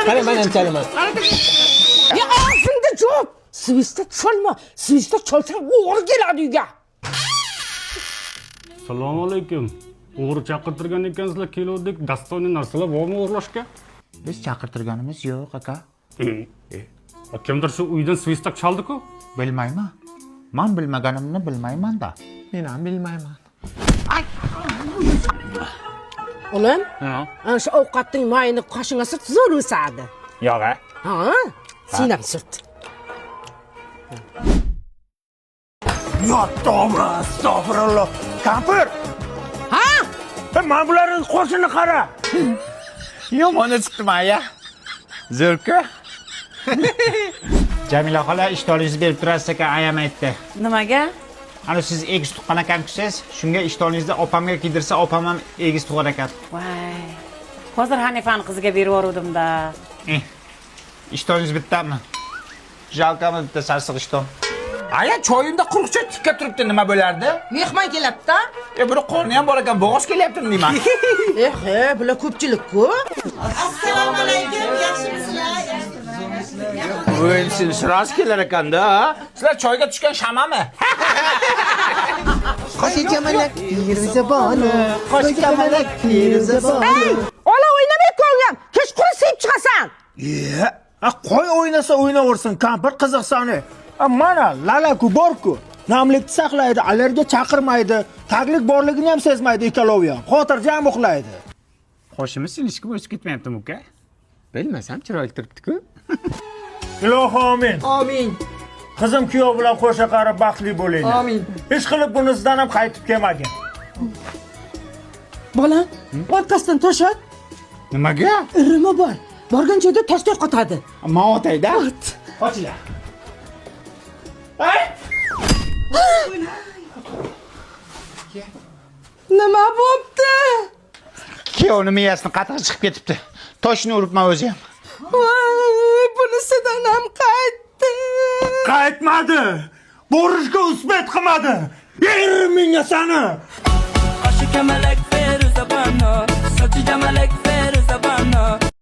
Qara, men ham chalaman. Ya og'zingda javob. Свисток chalma. Свисток chalsang o'g'ri keladi uyga. Assalomu alaykum. O'g'ri chaqirtirgan ekansizlar, keluvdik. Достойный narsalar bormi o'g'irlashga? Biz chaqirtirganimiz yo'q, aka. Kimdir shu uydan свисток chaldi-ku. Bilmayman. Man bilmaganimni bilmayman-da. Men ham bilmayman. O'g'lim, Ha. ana shu ovqatning mayini qoshingga surt, zo'r o'sadi. Yo'q, a. Ha? Sen ham surt. Yo, tavba, astag'firulloh. Kampir, Ha? Mana bularning qo'shini qara. Yomon chiqdim aya. Zo'rku. Jamila xola, ishtoningizni berib turasiz ekan, ayam aytdi. Nimaga? Ana siz egiz tuqqan ekansiz, shunga ishtoningizni opamga kiydirsa, opam ham egiz tug'ar ekan. Voy. Hozir Hanifani qiziga berib yuboruvdim-da. Eh, ishtoningiz bittami? Жалко mi bitta sarsiq ishton? Aya, choyimda quruqcha tikka turibdi, nima bo'lardi? Mehmon keladi-da. E, buni qorni ham bor ekan, bo'g'oz kelyaptimi deyman. Eh, he, bular ko'pchilik-ku. Assalomu alaykum, yaxshimisizlar? O'lsin, sirasi kelar ekanda. Sizlar choyga tushgan shamami? Qoshi kamalak, Feruza bonu. Qoshi kamalak, Feruza bonu. Ey, ola o'ynamay ko'nglim. Kechqurun sevib chiqasan. Ye, qo'y o'ynasa o'ynaversin, kampir qiziqsani. Mana lalaku borku. Namlikni saqlaydi, allergiya chaqirmaydi, taglik borligini ham sezmaydi ikkalovi ham. Xotirjam uxlaydi. Qoshimiz sinishki o'sib ketmayaptimi, uka? Bilmasam, chiroyli turibdi-ku. Ilohi omin. Amin. Qizim kuyov bilan qo'sha qarib baxtli bo'linglar. Amin. Ish qilib bunisidan ham qaytib kelmagin. Bolam, orqasidan tosh ot. Nimaga? Irimi bor. Borgan joyda toshday qotadi. Man otayda. Qochinglar. Nima bo'pti? Kuyovni miyasini qatig'i chiqib ketibdi. Toshni uribman o'zi ham. Voy, bunisidan ham qaytdi. Qaytmadi. Borishga успеть qilmadi. Yer menga sani. Qoshi kamalak, Feruza bano, sochi jamalak.